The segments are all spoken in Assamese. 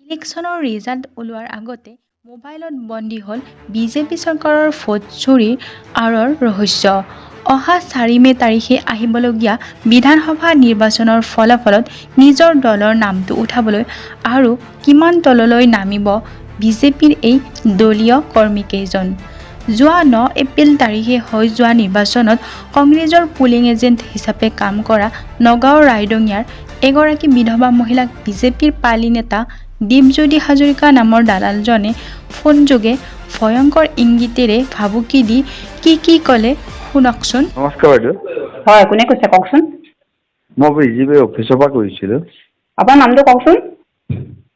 ইলেকশ্যনৰ ৰিজাল্ট ওলোৱাৰ আগতে মোবাইলত বন্দী হ'ল বিজেপি চৰকাৰৰ ভোট চুৰিৰ আঁৰৰ ৰহস্য। অহা 4 মে' তাৰিখে আহিবলগীয়া বিধানসভা নিৰ্বাচনৰ ফলাফলত নিজৰ দলৰ নামটো উঠাবলৈ আৰু কিমান তললৈ নামিব বিজেপিৰ এই দলীয় কৰ্মীকেইজন? যোৱা 9 এপ্ৰিল তাৰিখে হৈ যোৱা নিৰ্বাচনত কংগ্ৰেছৰ পুলিং এজেণ্ট হিচাপে কাম কৰা নগাঁৱৰ ৰাইদঙীয়াৰ এগৰাকী বিধৱা মহিলাক বিজেপিৰ পালি নেতা দীপজ্যোতি হাজৰিকা নামৰ দালালজনে ফোনযোগে ভয়ংকৰ ইংগিতেৰে ভাবুকি দি কি কি ক'লে শুনকচোন। নমস্কাৰ বাইদেউ। হয়, কোনে কৈছে কওকচোন। মই বিজেপি অফিচৰ পৰা কৈছিলোঁ। আপোনাৰ নামটো কওকচোন।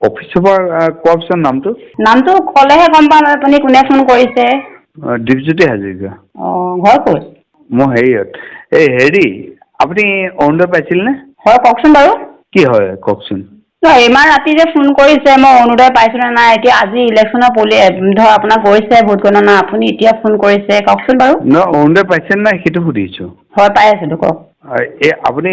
অফিচৰ পৰা কোৱাৰ পিছত নামটো? নামটো ক'লেহে গম পাম আপুনি কোনে ফোন কৰিছে। দীপজ্যোতি হাজৰিকা। অঁ, ঘৰ ক'ত? মই হেৰিয়ত, এই হেৰি, আপুনি অৰুণোদয় পাইছিলনে? হয়, কওকচোন বাৰু। কি হয় কওকচোন। নহয়, ইমান ৰাতি যে ফোন কৰিছে, মই অৰুণোদয় পাইছোঁ নে নাই, এতিয়া আজি ইলেকশ্যনৰ পলি ধৰ আপোনাৰ গৈছে ভোট গণনা, আপুনি এতিয়া ফোন কৰিছে, কওকচোন বাৰু। নহয়, অৰুণোদয় পাইছে নে নাই সেইটো সুধিছোঁ। হয়, পাই আছিলোঁ, কওক। এই আপুনি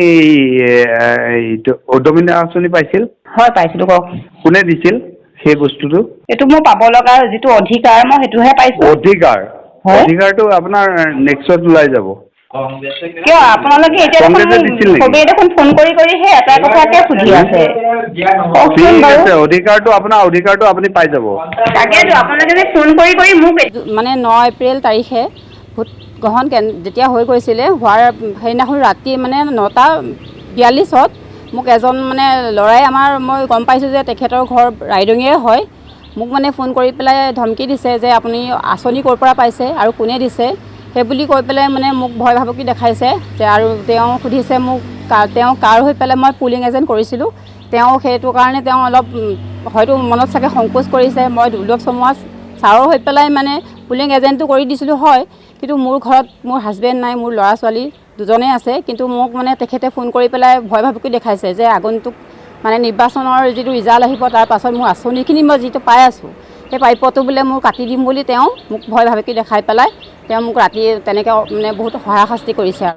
এইটো উদ্যমিতা আঁচনি পাইছিল? হয়, পাইছিলোঁ, কওক। কোনে দিছিল সেই বস্তুটো? এইটো মোৰ পাব লগা যিটো অধিকাৰ, মই সেইটোহে পাইছোঁ। অধিকাৰ? হয়। অধিকাৰটো আপোনাৰ নেক্সট ওলাই যাব। কিয় আপোনালোকে এতিয়া দেখোন কংগ্ৰেছে দিছিল নেকি? চবেই দেখোন ফোন কৰি কৰি সেই এটা কথাকে সুধি আছে, কওকচোন। ঠিক বাৰু। আছে, অধিকাৰটো আপোনাৰ অধিকাৰটো আপুনি পাই যাব। তাকেতো, আপোনালোকে যে ফোন কৰি কৰি মোক মানে 9 এপ্ৰিল তাৰিখে ভোট গ্ৰহণ যেতিয়া হৈ গৈছিলে, হোৱাৰ সেইদিনাখন ৰাতি মানে 9টা 42ত মোক এজন মানে ল'ৰাই আমাৰ, মই গম পাইছোঁ যে তেখেতৰ ঘৰ ৰাইদঙীয়ে হয়, মোক মানে ফোন কৰি পেলাই ধমকি দিছে যে আপুনি আঁচনি ক'ৰ পৰা পাইছে আৰু কোনে দিছে সেই বুলি কৈ পেলাই মানে মোক ভয় ভাবুকি দেখাইছে যে। আৰু তেওঁ সুধিছে মোক তেওঁ কাৰ হৈ পেলাই মই পুলিং এজেণ্ট কৰিছিলোঁ। তেওঁ সেইটো কাৰণে তেওঁ অলপ হয়তো মনত চাগে সংকোচ কৰিছে। মই দুৰ্লভ চমুৱা ছাৰৰ হৈ পেলাই মানে পুলিং এজেণ্টটো কৰি দিছিলোঁ হয়, কিন্তু মোৰ ঘৰত মোৰ হাজবেণ্ড নাই, মোৰ ল'ৰা ছোৱালী দুজনেই আছে। কিন্তু মোক মানে তেখেতে ফোন কৰি পেলাই ভয় ভাবুকি দেখাইছে যে আগন্তুক মানে নিৰ্বাচনৰ যিটো ৰিজাল্ট আহিব, তাৰ পাছত মোৰ আঁচনিখিনি মই যিটো পাই আছোঁ, সেই প্ৰাপ্যটো বোলে মোৰ কাটি দিম বুলি তেওঁ মোক ভয় ভাবুকি দেখাই পেলাই তেওঁ মোক ৰাতি তেনেকৈ মানে বহুত হাৰাশাস্তি কৰিছে আৰু।